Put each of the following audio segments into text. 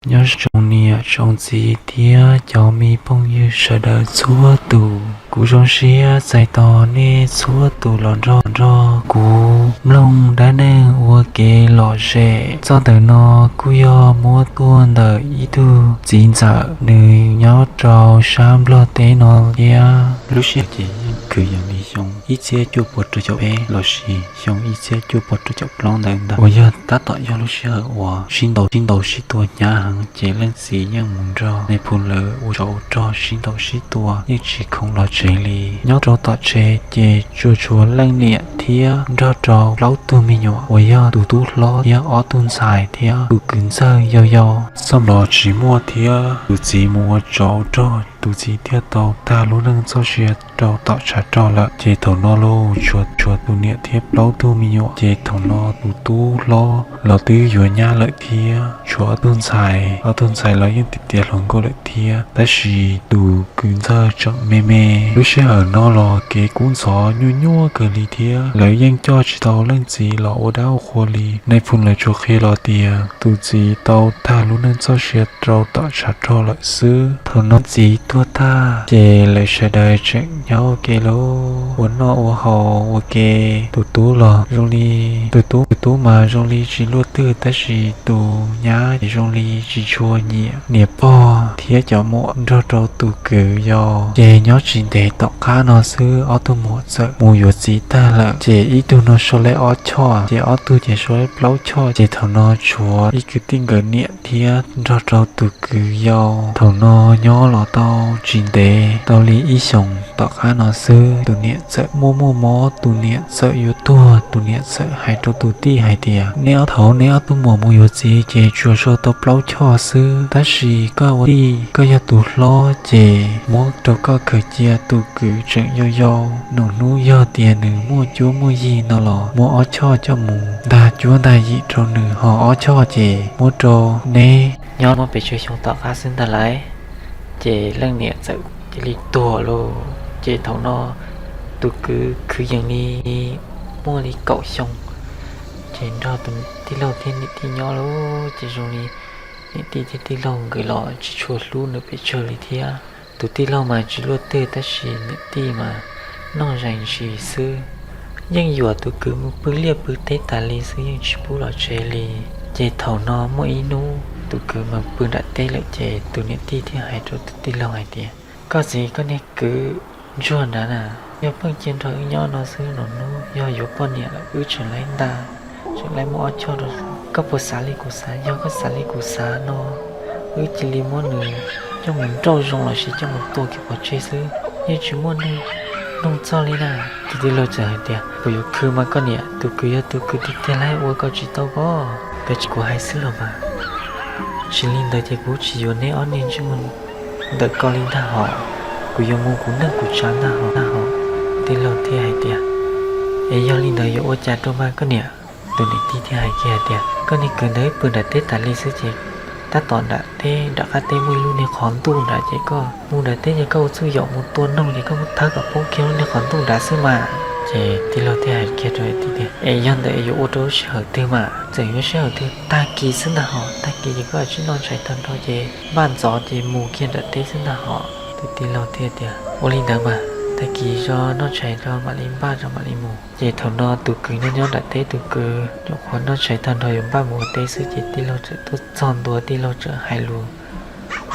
Nyob zoo niam zoo txiv thiab cov me phooj ywg sawv daws txhua tus, kuv zoo siab txais tos nej txhua tus los nrog kuv mloog dab neeg ua kev lom zem. Txoj ntawm no kuj yog muab tuaj ntawm ib tug txiv ntxawm, nws nyob rau sab Nplog teb no thiab. Lub sij hawm ces yeej kwv yees li xyoo ib txhiab cuaj pua rau caum peb lossis xyoo ib txhiab cuaj pua rau caum plaub ntawd ntag, uas yog tab tom yog lub sij hawm uas sib ntaus sib tua hnyav heev, ces leej txiv yeej mus nrog Nais Phoo lawv ua tsov ua rog sib ntaus sib tua yeej tsis khoom los tsev li. Nyob rau tom tsev ces tsuas tshuav leej niam thiab nrog rau plaub tug me nyuam uas yog tus tub hlob thiab ob tug ntxhais thiab tus kwv ntxawg yau yau. Txoj hmoov tsis muaj thiab tus txiv mus ua tsov ua rog, tus txiv thiaj tau tag lub neej txoj sia rau tom tshav rog lawm. Ces thaum no los tshuav tus niam thiab plaub tug me nyuam, ces thaum no tus tub hlob los twb yuav nyab lawm thiab tshuav ob tug ntxhais, ob tug ntxhais los yeej tiav tiav hluas nkauj lawm thiab. Tab sis tus kwv ntxawg tseem me me. Lub sij hawm no los kev kub ntxhov nyuaj nyuaj kawg li thiab, lawv yeej coj tsis tau leej txiv los ua dab ua qhua li. Nais Phoo lawv tsuas qhia los tias tus txiv tau tag lub neej txoj sia rau tom tshav rog lawm xwb. Thaum no txiv tuag tag ces lawv sawv daws tseem nyob ua ke lawm, ua noj ua haus ua ke. Tus tub los zoo li, tus tub, tus tub mas zoo li tsis luaj twg, tab sis tus nyab ces zoo li tsis tshua nyiam niam pog thiab cov muam nrog rau tus kwv yau. Ces nyob tsis ntev tom qab no xwb ob tug muam txawm mus yuav txiv tag lawm, ces ib tug no sau laib ob choj, ces ob tug ces sau laib plaub choj, ces thaum no tshuav ib kwv tij nkawd niam thiab nrog rau tus kwv yau. Thaum no nyob los tau tsis ntev, tau li ib xyoos tom qab no xwb tus niam txawm muaj muaj mob, tus niam txawm yuav tuag. Tus niam txawm hais rau tus tij hais tias, neb ob, thaum neb ob tug muam mus yuav txiv ces tsuas sau tau plaub choj xwb, tab sis koj ua tij, koj yog tus hlob ces muab rau koj khaws cia, tus kwv tseem yau yau, nus hnub yog tias nws muaj cuab muaj yig no los muab ob choj coj mus ntag cuab ntag yim rau nws, ho ob choj ces muab rau neb. Nyob muaj pes tsawg xyoo tom qab xwb ntag lauj, ces leej niam txawm cia li tuag lawm. Ces thaum no tus kwv kwv yees li muaj li kaum xyoo, ces nrog tus tij laug thiab niam tij nyob lawm, ces zoo li niam tij thiab tij laug nkawd los tsis tshua hlub nws pes tsawg li thiab. Tus tij laug mas tsis luaj twg, tab sis niam tij mas noj zeeg ntsis xwb, yeej yuam tus kwv mus pw liaj pw teb tas li xwb, yeej tsis pub los tsev li. Ces thaum no muaj ib hnub tus kwv mas pw nram teb lawm, ces tus niam tij thiaj hais rau tus tij laug hais tias, koj txiv, koj niag kwv ntsuag nrad na, yog pheej cia nrog wb nyob no xwb, nus hnub yog yuav poj niam lawm wb tseem laib ntaj, tseem laib muab ob choj rau. Koj puas xav li kuv xav? Yog koj xav li kuv xav no, wb cia li muab nws coj mus nrauj zoo lossis coj mus tua kiag pov tseg xwb, yeej tsis muaj neeg nug txog li na. Tus tij laug txawm hais tias, puas yuav khwv mas koj niam, tus kwv yog tus kwv tiag tiag lawm, ua koj tsis tau pob. Tab sis kuv hais xwb los mas, tsis li ntawd ces kuv tsis yuav neb ob niag ntsej muag ntawm koj li ntag hos. Kuv yuav mus kuv neej kuv tsav ntag hos, ntag hos. Tij laug thiaj hais tias, es yog li ntawd yuav ua cas rau mas koj niam? Tus niam tij thiaj hais kiag hais tias, koj niag kwv ntawd pw nram teb tas li xwb ces tab tom nram teb, nram qab teb muaj ib lub niag qhov ntuj nrad, ces koj mus nram teb ces koj ua txuj yaum mus tua noog ces koj muab thawb kom poob kiag lub niag qhov ntuj nrad xwb mas. Ces tij laug thiaj hais kiag rau tias, es yog ntawd yuav ua rau lub sij hawm twg mas? Txawm yuav sij hawm twg? Tag kis xwb ntag hos, tag kis ces koj cia li noj tshais tag nrho ces npaj ntxov ces mus kiag nram teb xwb ntag hos. Tus tij laug thiaj tias, ua li ntawd mas, tag kis tso noj tshais tso mam li npaj tso mam li mus. Ces thaum no tus kwv nyob nyob nram teb, tus kwv nyuam qhuav noj tshais tag nrho yuav npaj mus ua teb xwb ces tij laug txawm tuaj txog ntua, tij laug txawm hais lus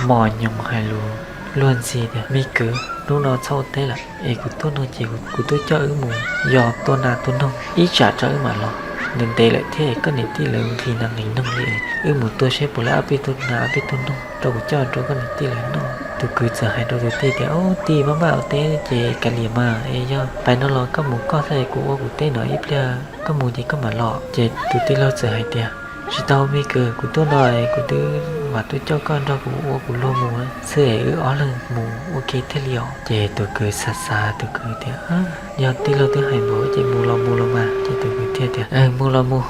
mos nyoos hais lus luag ntxhi tias, me kwv, hnub no txhob ua teb lawm es kuv tuaj no ces kuv tuaj coj wb mus yos tua nas tua noog ib tsam tso wb mam los. Ntev ntev lawm thiab koj niam tij lawv nqhis nas nqhis noog li, wb mus tua seb puas lawv ob peb tug nas ob peb tug noog rau kuv coj rau koj niam tij lawv noj. Tus kwv txawm hais rau tus tij tias, ub tij, maj maj ua teb ces kav liam mas, es yog pais no los koj mus koj thiab, kuv ua kuv teb no ib pliag, koj mus ces koj mam los. Ces tus tij laug txawm hais tias, tsis tau me kwv, kuv tuaj no kuv twb mam tuaj coj koj nrog kuv ua kuv luag mus xwb es wb ob leeg mus ua ke thiaj li os. Ces tus kwv xav xav, tus kwv tias, yog tij laug twb hais npaum ces mus los mus los mas. Ces tus kwv thiaj tias, mus los mus,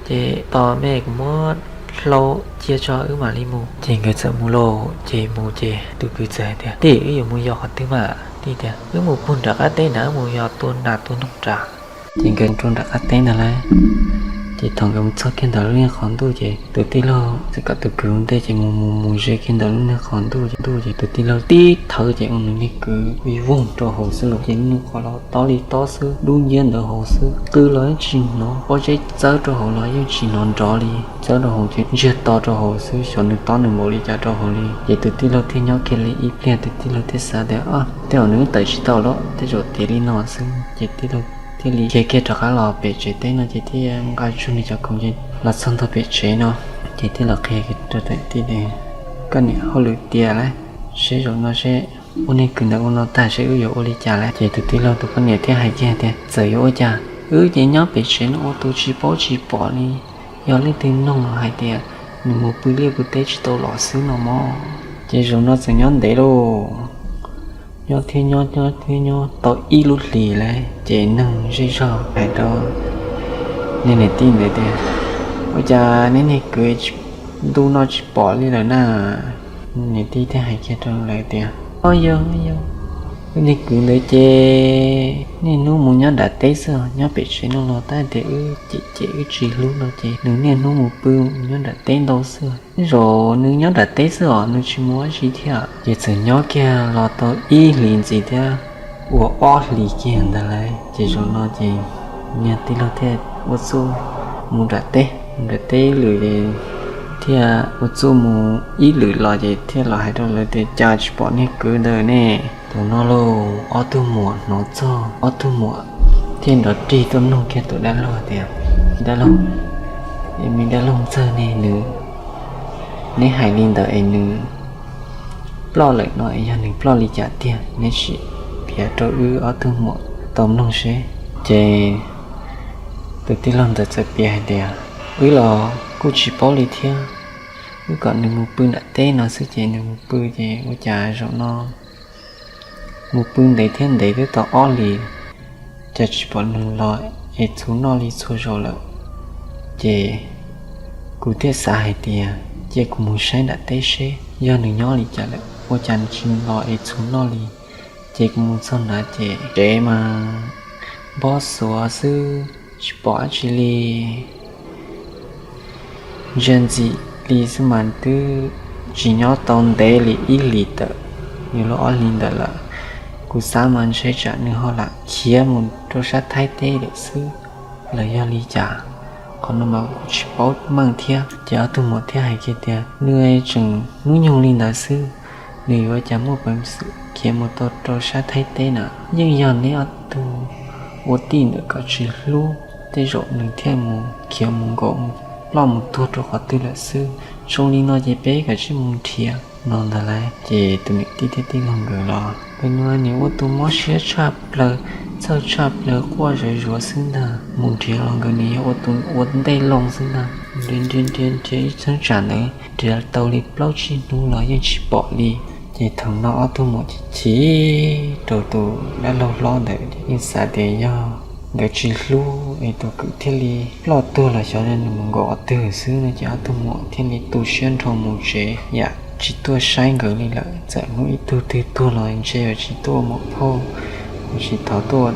ces tos me kuv muab hlau cia tso wb mam li mus. Ces nkawd txawm mus lauj. Ces mus ces tus kwv txawm hais tias, tij, wb yuav mus yos qhov twg mas? Tij tias, wb mus puag nram qab teb na, wb mus yos tua nas tua noog nrad. Ces nkawd mus rau nram qab teb ntag lauj. Ces thaum nkawd mus txog kiag ntawm lub niag qhov ntuj ces tus tij laug txawm kom tus kwv ua ntej ces mus mus mus ze kiag ntawm lub niag qhov ntuj ces ntuj ces tus tij laug tib thawb ces ua nws niag kwv vij voog rau hauv xwb los ces lub niag qhov los tob li tob xwb, dub nciab ntawd hauv xwb, qw los yeej tsis hnov, pob zeb txawb rau hauv los yeej tsis hnov nrov li, txawb rau hauv ces ntsiag to rau hauv xwb, xyov nws tob nws npaum li cas rau hauv li. Ces tus tij laug thiaj nyob kiag li ib pliag, tus tij laug thiaj xav tias, o, tej zaum nws tawm tsis tau lawm, tej zaum tiav li no xwb. Ces tij laug thiaj li khiav kiag rov qab los pem tsev teb no ces thiaj nqa tsuj nws cov khoom ces los txog ntua pem tsev no, ces thiaj los qhia rau tus tij tias, koj niam, hauj lwm tiav lawm, seb zaum no seb ua niag kwv ntawd ua no tag seb wb yuav ua li cas lawm. Ces tus tij laug tus poj niam thiaj hais kiag tias, txawm yuav ua cas, wb ces nyob pem tsev no ua tus tsis paub tsis pom li, yog leej twg noog los hais tias nws mus pw liaj pw teb tsis tau los xwb no mog. Ces zaum no txawm nyob ntev lauj, nyob thiab nyob, nyob thiab nyob tau ib lub hlis lawm ces neeg zej zog hais rau niag niam tij ntawd tias, ua cas neb niag kwv ntu no tsis pom li lawm na? Niam tij thiaj hais kiag rau lawv tias, o yog, yog, wb niag kwv ntawd ces niaj hnub mus nyob nram teb xwb, nyob pem tsev no los tab tias wb cem cem wb tsis hlub no ces nws niaj hnub mus pw nyob nram teb ntau xwb. Tej zaum nws nyob nram teb xwb os, nws tsis mus dab tsi thiab. Ces txawm nyob kiag los tau ib hlis ntxiv thiab, ua ob hlis kiag ntawd lawm ces zaum no ces niag tij laug thiaj ua txuj mus nram teb, mus nram teb ib lwm, thiaj ua txuj mus ib lwm los ces thiaj los hais rau lawv tias, cas tsis pom niag kwv ntawd ne? Thaum no lauj, ob tug muam hnov txog, ob tug muam thiaj nrov rig tuaj nug kiag tus dab laug tias, dab laug, es me dab laug ntxawg ne, nws, neb hais li ntawd es nws ploj lawm no es yog nws ploj li cas tiag, neb sim piav rau wb ob tug muam tau mloog seb. Ces tus tij laug ntawd txawm piav hais tias, wb los kuj tsis paub li thiab, wb kom nws mus pw nram teb no xwb ces nws mus pw ces ua cas zaum no mus pw ntev thiab ntev twb tau ob hlis, cas tsis pom nws los es txhuv noj li txhua zaus lawm. Ces kuv thiaj xav hais tias cia kuv mus saib nram teb seb yog nws nyob li cas lawm, ua cas nws tsis los es txhuv noj li. Ces kuv mus txog nrad ces tsev mas npob xuav xwb, tsis pom dab tsi li. Ntsia ntxim li xwb mas twb tsis nyob tau ntev li ib hlis tawm, yuav luag ob hlis ntawd lawm. Kuv xav mas ntshe tsam nws ho lam khiav mus rau sab Thaib teb lawm xwb los yog li cas, qhov no mas kuv tsis paub meej thiab. Ces ob tug muam thiaj hais kiag tias, nws tseem hnub nyoog li ntawd xwb, nws yuav cas muaj peev xwm khiav mus tau rau sab Thaib teb na? Yeej yog neb ob tug ua tij ntawm kom tsis hlub, tej zaum nws thiaj mus khiav mus nkaum ploj mus tuag rau qhov twg lawm xwb. Zoo li no ces peb kav tsij mus nrhiav no ntag lauj. Ces tus niam tij thiab tij laug nkawd los, peb nws ua tus mob siab tshaj plaws, txhawj tshaj plaws, quaj zawv zuav xwb ntag. Mus nrhiav los nkawd nws yog ua tus ua ntej loo xwb ntag. Nrhiav nrhiav nrhiav ib cheeb tsam ntawd nrhiav tau li plaub tsib hnub los yeej tsis pom li. Ces thaum no ob tug muam chim chim rau tus dab laug hlob ntawd, yeej xav tias yog nkawd tsis hlub es tus kwv thiaj li ploj tuag los xyov nws mus nkaum qhov twg xwb no. Ces ob tug muam thiaj li tu siab nrho mus tsev, yam tsis tuaj saib nkawd li lawm. Txawm hnub ib tug twg tuag los ntshe yuav tsis tuaj ua muam phauj, yuav tsis thov tuaj ua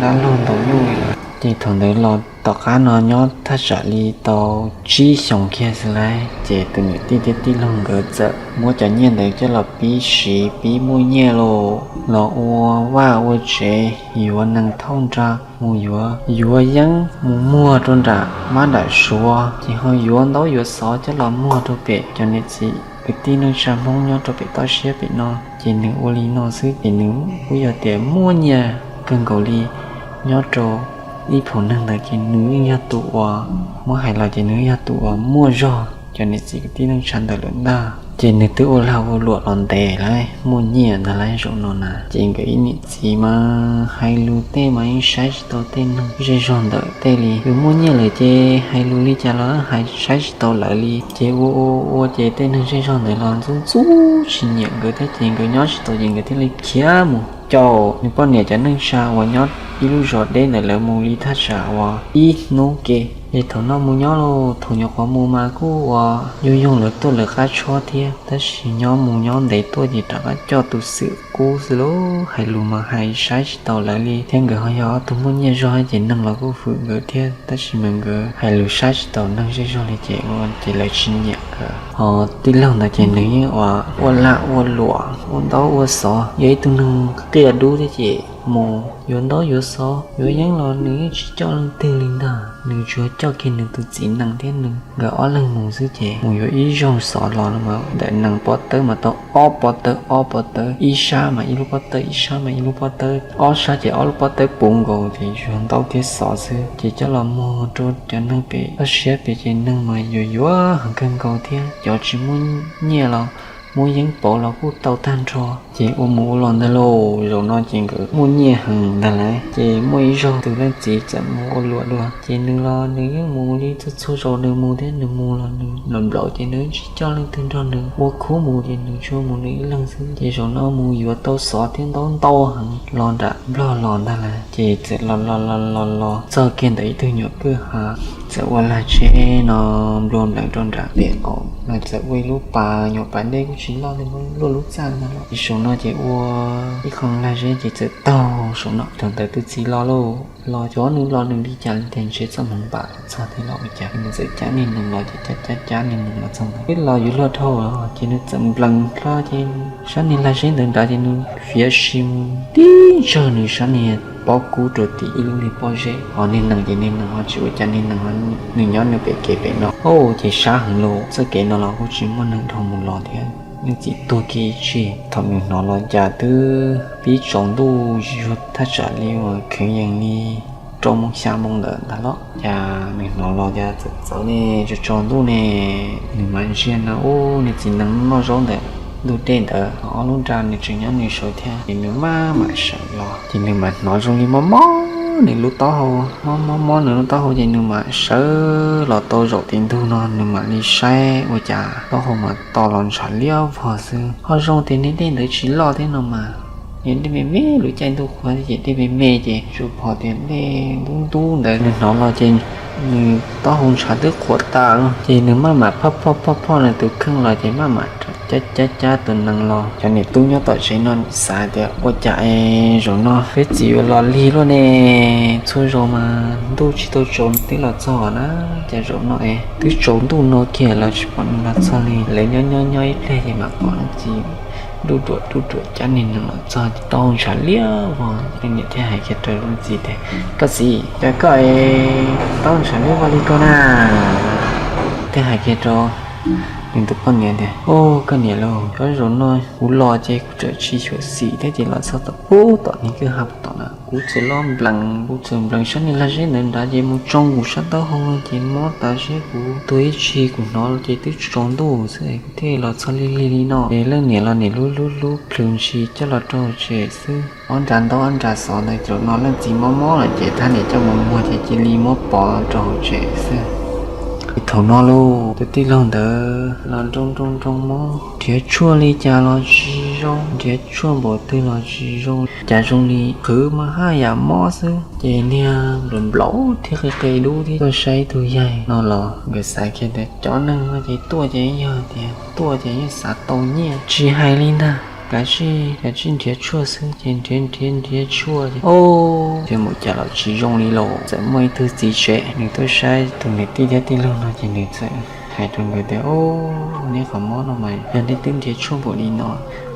dab laug ntaus nyuj li lawm. Ces thaum ntawd los tom qab no nyob thaj tsam li tau tsib xyoos kiag xwb lauj, ces tus niam tij thiab tij laug nkawd txawm muab cov nyiaj ntawd coj los pib siv pib muaj nyiaj los, los ua vaj ua tsev, yuav nees thauj nra, mus yuav, yuav yeeb mus muag rau nram mab nram suav, ces ho yuav ntaub yuav xov coj los muag rau pem cov niam txiv kwv tij neej tsa Hmoob nyob rau pem toj siab pem no. Ces nws ua li no xwb ces nws kuj yog tias muaj nyiaj kawg nkaus li. Nyob rau ib phaum neeg ntawd ces nws yeej yog tus uas, muab hais los ces nws yog tus uas muaj zog cov niam txiv kwv tij neej tsa ntawd lawm ntag. Ces nws twb ua lag ua luam los ntev lawm, muaj nyiaj ntag lauj zaum no na. Ces nkawd ib niam txiv mas hais lus tej mas yeej saib tsis tau tej neeg zej zog ntawm tej li. Yus muaj nyiaj lawm ces hais lus li cas los hais saib tsis tau lawv li. Ces ua ua ua ces tej neeg zej zog ntawd los ntxub ntxub tsis nyiam nkawd thiab ces nkawd nyob tsis tau ces nkawd thiaj li khiav mus caum nws poj niam cov neej tsa uas nyob ib lub zos deb ntawm lawv mus li thaj tsam uas ib hnub ke. Ces thaum no mus nyob los thaum nyuam qhuav mus mas kuj ua yooj yooj lawv tuaj lawv qab tshuab thiab, tab sis nyob mus nyob ntev tuaj ces rov qab coj tus xwm qub xwb lauj. Hais lus mas hais saib tsis taus lawv li thiab, nkawd ho yog ob tug muaj nyiaj zog ces neeg los kuj hwm nkawd thiab, tab sis mas nkawd hais lus saib tsis taus neeg zej zog li ces ua ces lawv tsis nyiam nkawd. Ho tij laug ntawd ces nws yeej ua ua lag ua luam ua ntaub ua xov, yog ib tug neeg qia dub thiab ces mus yuav ntaub yuav xov yuav yeeb los nws yeej tsis coj leej twg li ntag, nws tsuas coj kiag nws tus txiv nees thiab nws nkawd ob leeg mus xwb ces mus yuav ib zaug xov los no mas ntawm nees pob tawb mas tau ob pob tawb ob pob tawb, ib sab mas ib lub pob tawb ib sab mas ib lub pob tawb, ob sab ces ob lub pob tawb puv nkaus ces tsuas ntaub thiab xov xwb ces coj los muag rau cov neeg pem toj siab pem ces neeg mas yuav yuav heev kawg nkaus thiab, cov tsis muaj nyiaj los muab yeeb pauv los kuj tau tag nrho. Ces ua mus ua los ntag lauj, zaum no ces nkawd muaj nyiaj heev ntag lawm ces muaj ib zaug tus leej txiv txawm mus ua luam dua ces nws los nws yeej mus li txhua txhua zaus nws mus thiab, nws mus los nws nplaum nplaum ces nws tsis coj leej twg nrog nws ua khub mus ces nws tsuas mus nws ib leeg xwb. Ces zaum no mus yuav tau xov thiab ntaub ntau heev los nram nplog los ntag lawm ces txawm los los los los los txog kiag ntawm ib tug nyuam kwj ha txawm ua lag tsheb no nplua nplees rau nram pem qaum no txawm ua ib lub pas nyuam pas dej kuj tsis loj li, luaj lub txaj ntag lauj. Ces saum no ces ua ib qho lag zeb ces txawm taug saum no. Thaum ntawd tus txiv los lauj, los cov nws los nws li cas li tias ntshe txoj hmoov pam txog thiab los ua cas nws txawm cab niag nees los ces cab cab cab niag nees los txog ntawd twb los yuav luag dhau los ces nws txawm nplees hlo ces sab niag lag zeb ntawd nrad ces nws fiav si mus tib ntsawg nws sab niag pob kub rau tim ib lub niag pob zeb. Ho niag nees ces niag nees ho tsis ua cas, niag nees nws nyob nws pem kev pem no. Au, ces sab heev lauj, txoj kev no los kuj tsis muaj neeg dhau mus los thiab. Nws txiv tuag kiag ib tsig, thaum nws hnov los cas twb pib tsaus ntuj zuj zus thaj tsam li uas kwv yees li rau moos xya moos ntawd ntag lauj. Cas nws hnov los cas txawm txawv ne, tsaus tsaus ntuj ne, nws mam ntsia na ub, nws txiv nees noj zaub ntawm ntug dej ntawd, ob lub nra nws tseem nyob nws saud thiab. Ces nws maj mam sawv los ces nws mam hnov zoo li mob mob nws lub taub hau, mob mob mob nws lub taub hau ces nws mam sawv los tau zaum tim ntug no nws mam li saib ua cas taub hau mas to los ntshav liab vog xwb. Ho zoo tias niag dej ntawd tsis loj thiab no mas, yog dej me me lub caij ntuj qhuav ces dej me me ces tsuas pom tias dej ntub ntub ntawd. Nws hnov los ces nws taub hau ntshav twb qhuav tas lawm ces nws maj mam phoj phoj phoj phoj nws tus kheej los ces maj mam cab cab cab tus nees los. Cov niam tub nyob tom tsev no xav tias ua cas es zaum no peb txiv yuav los lig luaj ne, txhua zaus mas ntuj tsis tau tsaus twb los txog na, cas zaum no es twb tsaus ntuj no kiag los tsis pom nws los txog li. Lawv nyob nyob nyob ib pliag ces mam pom leej txiv duj ruam duj ruam cab niag nees los txog, taub hau ntshav liab vog. Leej niam thiaj hais kiag rau leej txiv tias, koj txiv, cas koj es taub hau ntshav liab vog li koj na? Thiaj hais kiag rau nws tus poj niam tias, ub, koj niam lauj, koj, zaum no kuv los ces kuv txawm tsis xyuam xim thiab ces los txog tom ub tom niag kwj ha tom na, kuv txawm los nplees, kuv txawm nplees sab niag lag zeb ntawd nrad ces mus tsoo kuv sab taub hau no ces mob tas siab, kuv tuag ib tsig, kuv hnov ces twb tsaus ntuj xwb kuv thiaj los txog lig lig li no. Ces leej niam los niam lub lub lub plhws ntshis coj los rau hauv tsev xwb. Ob nra ntaub ob nra xov ntawd zaum no leej txiv mob mob lawm ces thab niam coj mus muag ces cia li muab pov rau hauv tsev xwb. Ces thaum no lauj, tus tij laug ntawd los nroo nroo nroo mob, nrhiav tshuaj li cas los tsis zoo, nrhiav tshuaj npaum twg los tsis zoo, cas zoo li qhwv mas haj yam mob xwb. Ces niag nplaum nplaum thiab qe qe dub thiab tuaj saib tus yaig no los nkawd xav kiag tias cov neeg no ces tuaj ces yog tias tuaj ces yeej xav tau nyiaj tsis hais li ntag. Kav tsij, kav tsij nrhiav tshuaj xwb. Ces nrhiav nrhiav nrhiav tshuaj ces, o, nrhiav npaum cas los tsis zoo li lauj. Txawm muaj ib tug txiv tsev nws tuaj saib tus niam tij thiab tij laug no ces nws txawm hais rau nkawd tias, o, neb qhov mob no mas yog nej twb nrhiav tshuaj npaum li no,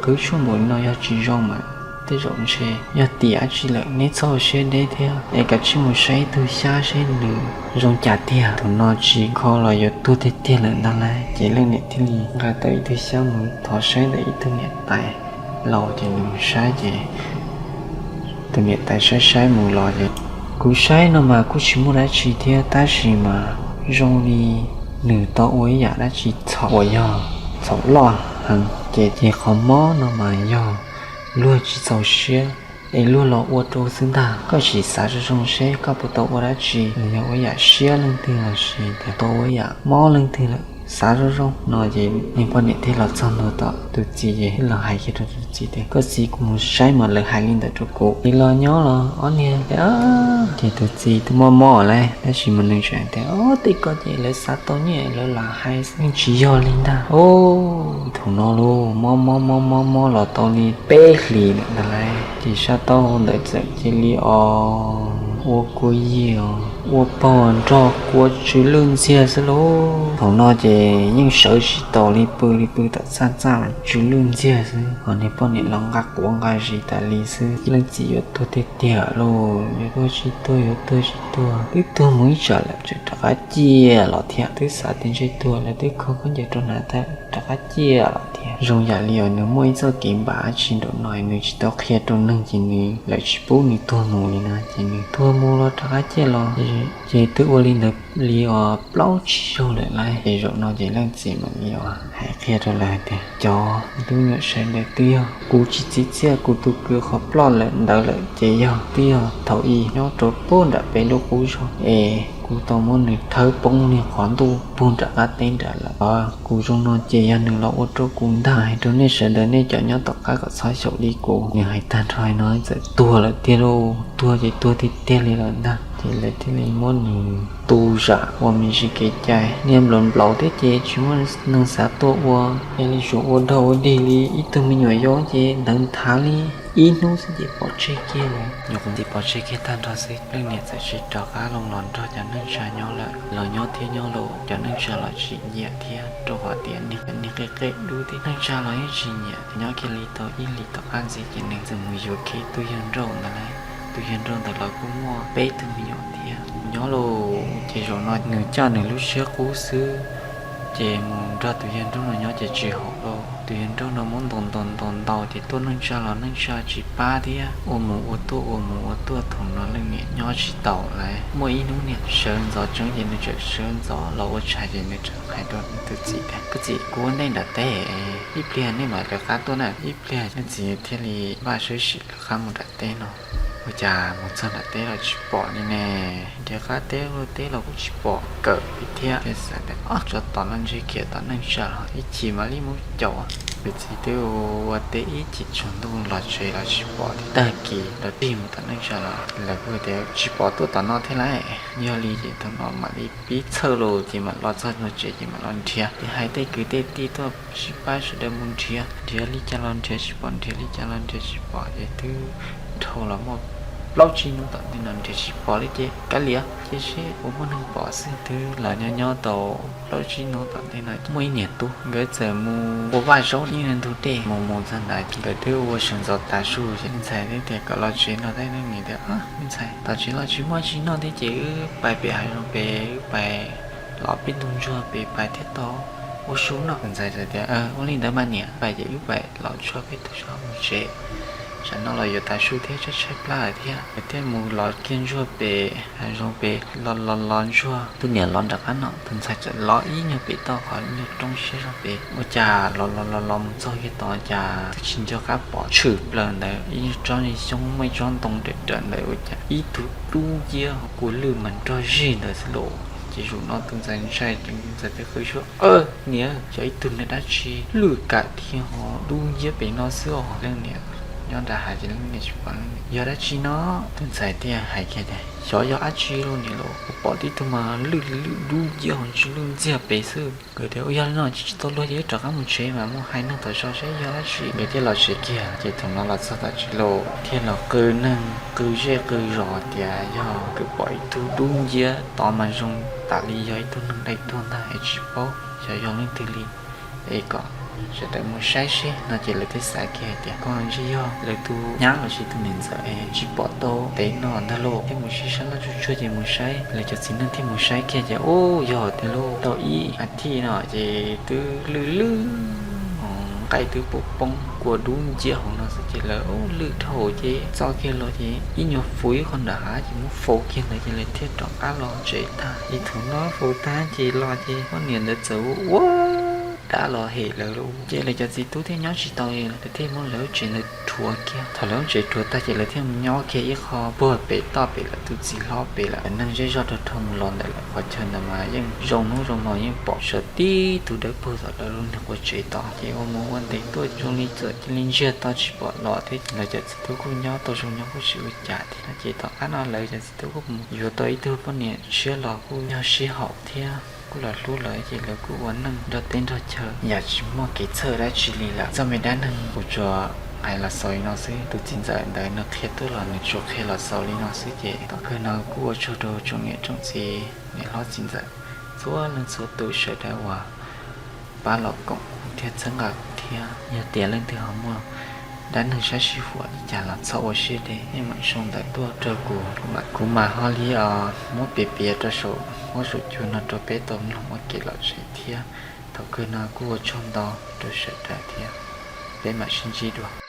qhwv tshuaj npaum li no yog tsis zoo mas tej zaum ntshe yog tim dab tsi lawm, neb txhob ua siab deb thiab es kav tsij mus saib ib tug xyab seb nws zoo cas tiag. Thaum no tsis kho los yuav tuag tiag tiag lawm ntag lauj. Ces leej niam thiaj li nqa tau ib tug xyab mus thov saib ntawm ib tug niam tais laus ces nws mus saib ces tus niam tais saib saib mus los ces, kuv saib no mas kuj tsis muaj dab tsi thiab tab sis mas zoo li nws tau ua ib yam dab tsi txhaum uas yog txhaum loj heev ces, ces qhov mob no mas yog luag tsis txaus siab es luag los ua rau xwb ntag. Koj sim xav zoo zoo seb koj puas tau ua dab tsi, yog ua yam siab leej twg los sis tau ua yam mob leej twg lawm. Xav zoo zoo no ces niag poj niam thiaj los txog ntua tom tus txiv ces los hais kiag rau tus txiv tias, koj txiv, kuv mus saib mas lawv hais li ntawd rau kuv, es los nyob los ob niag. Ces tus txiv twb mob mob lawm tab sis mas nws tseem tias, o, tej ko ces lawv xav tau nyiaj lawv lam hais xwb, yeej tsis yog li ntag. O, thaum no los mob mob mob mob mob los tau li peb hlis ntawd lawm ces sab taub hau ntawd txawm cia li o ua kua yig, ua pog nrog kua tsw lwj ntxiag xwb lauj. Thaum no ces yeej sawv tsis taus li, pw li pw tom txaj txaj los tsw lwj ntxiag xwb, ho niag poj niam los nqa quav nqa zis tas li xwb. Leej txiv yuav tuag tiag tiag lauj, yuav tuag tsis tuag, yuav tuag tsis tuag, twb tuag mus ib tsam lawm tseem rov qab ciaj los thiab. Twb xav tias ntshe tuag lawm twb kho khaub ncaws rau hnav tag rov qab ciaj los thiab. Zoo yam li uas nws muaj ib txoj kev npam dab tsi nraum no nws tsis tau qhia rau neeg ces nws lawv tsis pub nws tuag mus li na, ces nws tuag mus los rov qab ciaj los. Ces twb ua li ntawd li uas plaub tsib zaug lawm lauj, ces zaum no ces leej txiv mam li uas hais qhia rau lawv hais tias, cov tub nyuam sawv daws, twb yog kuv tsis txi txiaj kuv tus kwv qhov ploj lawm ntawd lawm ces yog twb yog thaum ub nyob rau puag nram peb lub qub zog es kuv tau muab nws thawb poob niag qhov ntuj puag nram qab teb nrad lawm. Kuv zoo no ces yog nws los ua rau kuv ntag. Hais rau nej sawv daws nej cov nyob tom qab kom txhob xyaum li kuv. Nws hais tag nrho no txawm tuag lawm tiag lauj, tuag ces tuag tiag tiag li lawm ntag. Ces lawv thiaj li muab nws tu zam ua me ntsis kev cai, niag nplaum nplaum thiab ces tsis muaj neeg xav tuaj ua, cia li tsuas ua dog ua dig li ib tug me nyuam yaus ces ntawd nthav li ib hnub xwb ces pov tseg kiag lawm. Nyuam qhuav nti pov tseg kiag tag nrho xwb, leej niam txawm cia li rov qab los nrog cov neej tsa nyob lawm. Los nyob thiab nyob los cov neej tsa los tsis nyiam thiab, rau qhov tias niag qe qe dub thiab neej tsa los yeej tsis nyiam. Nyob kiag li tau ib hlis tom qab ntxiv ces nws txawm mus yuav kiag tus yawg nrauj ntawd lauj. Tus yawg nrauj ntawd los kuj muaj peb tug me nyuam thiab. Nyob los ces zaum no nws coj nws lub siab qub xwb, ces mus nrog tus yawg nrauj no nyob ces tsis haum lauj. Tus yawg nrauj no muab ntaus ntaus ntaus ntaus ces tuaj neej tsa los neej tsa tsis pab thiab, ua mus ua tuaj ua mus ua tuaj. Thaum no leej niam nyob tsis taus lawm. Muaj ib hnub niam sawv ntxov tseeb ces nws txawm sawv ntxov los ua tshais ces nws txawm hais rau tus txiv tias, koj txiv, kuv ua ntej nram teb, ib pliag nej mam lawv qab tuaj na, ib pliag. Leej txiv thiaj li npaj sawb sim lawv qab mus nram teb no. Ua cas mus txog nram teb los tsis pom li ne, nrhiav qab teb luaj teb los kuj tsis pom kawm li thiab. Xav tias, o, tsov tom no ntshe khiav tom neej tsa los ib chim mam li mus caum. Tus txiv twb ua teb ib chim tsaus ntuj los tsev los tsis pom, tag kis los tig mus tom neej tsa los lawv kuj tias tsis pom tuaj tom no thiab lauj. Yog li ces thaum no mam li pib txhawj los ces mam los txog tsev ces mam los nrhiav, ces hais tej kwv tej tij tuaj sib pab sawv daws mus nrhiav. Nrhiav li cas los nrhiav tsis pom, nrhiav li cas los nrhiav tsis pom, ces twb dhau los muaj plaub tsib hnub tom ntej no nrhiav tsis pom li ces kav liam, cia seb puas muaj neeg pom xwb. Twb los nyob nyob tau plaub tsib hnub tom ntej no muaj ib niam tub nkawd txawm mus ua vaj zaub ib ntug dej. Mus mus txog ntawd nkawd twb ua sawv ntxov tav su ces ntxhais thiaj tias kom los tsev no thiab. Leej niam tias, me ntxhais, tom tsev los tsis muaj tsi noj thiab ces wb pais pem hav zoov pem, wb pais lov peb tug ntsuag pem pais thiaj tau ua su noj. Tus ntxhais tias, ua li ntawd mas niam, pais ces wb pais lov tshuaj peb tug zog mus tsev, tsam no los yuav tav su thiab tshaib tshaib plab lawm thiab. Nkawd thiaj mus lov kiag ntsuag pem hav zoov pem, los los los ntsuag, tus niam lov nram qab no, tus ntxhais txawm lov ib nyuag pem toj qhov nyuag roob siab zog pem. Ua cas los los los los mus txog kiag tod cas twb tsis nco qab pom tshwm plaws ntawd ib nyuag tsob xyoob, muaj ib tsob ntoo dawm dawm ntawd, ua cas ib tug dub nciab kua lwj mas nrog zig ntawd xwb lauj. Ces zaum no tus ntxhais ntshai ces tus ntxhais thiaj qw suab, niam, yog ib tug niag dab tsi lwj kam thiab ho dub nciab pem no xwb os. Leej niam nyob nram hav ces leej niam tsis pom, yog dab tsi no? Tus ntxhais thiaj hais kiag tias, xyov yog dab tsi lauj niam lauj, kuv pom tib tug mas lwj lwj dub nciab ho tsw lwj ntxiag pem xwb. Nkawd tias, ua yog li no tsis tau luag ces wb rov qab mus tsev mas mus hais neeg tom zos seb yog dab tsi. Nkawd thiaj los tsev kiag. Ces thaum no los txog tom tsev los thiaj los qw neeg qw zej qw zos tias yog nkawd pom ib tug dub nciab tod mas zoo tas li yog ib tug neeg dai tuag ntag es tsis paub xyov yog leej twg li, es kom sawv daws mus saib seb no. Ces lawv thiaj xav kiag hais tias, koj ntshe yog lawv tus nyab los sis tus niam ntxawm es tsis pom tau tev no ntag lauj, thiaj mus sib saib loj tsuj tsuag ces mus saib. Lawv cov txiv neej thiaj mus saib kiag ces, ub, yog tiag lauj, tau ib as thiv no ces twb lwj lwj, nqaij twb poob poob, kua dub nciab hauv no xwb ces lawv, ub, lwj dhau ces txoj kiag los ces ib nyuag fus ib qho nram hav ces muab faus kiag ntawd ces lawv thiaj rov qab los tsev tag. Ces thaum no faus tag ces los ces poj niam ntawd txawm ua ua dab los hem lawv lawm. Ces lawv cov txiv tub thiaj nyob tsis tau, lawv thiaj muab lawv lub tsev ntawd rhuav kiag. Thaum lawv lub tsev rhuav tag ces lawv thiaj mus nyob kiag ib qho puag pem toj pem lawv tus txiv hlob pem lawm. Neeg zej zog rog rog mus los ntawm lawv qhov chaw ntawd mas yeej zoo hnub zoo hmo yeej pom sawv tib tug dawb paug tom lawv lub niag qua tsev tod. Ces ua mus ua ntev tuaj zoo li txawm cia li ntsiag to tsis pom los thiab. Lawv cov txiv tub kuj nyob tau zoo nyob kuj tsis ua cas thiab. Ces tom qab no lawv cov txiv tub kuj mus yuav tau ib tug poj niam tshiab los kuj yog sib haum thiab kuj los hlub lawv, ces lawv kuj ua neej nrog teb nrog chaw yam tsis muaj kev txhawj dab tsi li lawm. Txoj me dab neeg kuv tsuas hais los xaus li no xwb. Tus txiv ntxawm ntawd nws qhia tuaj los nws tsuas qhia los xaus li no xwb. Ces tom kawg no kuj ua tsaug rau tsoom niam tsoom txiv, niam hlob txiv ntxawm, txhua leej txhua tus sawv daws uas pab los koom kuv thiab txhawb nqa kuv thiab. Yog tias leej twg ho muaj dab neeg sab sib huam li cas los txhob ua siab deb, nej mam sau ntawv tuaj rau kuv, kuv mam ho li os muab piav piav rau saum huab saum cua no rau peb tau mloog ua kev lom zem thiab. Thaum kawg no kuj ua tsaug ntau rau sawv daws thiab, peb mam sib ntsib dua.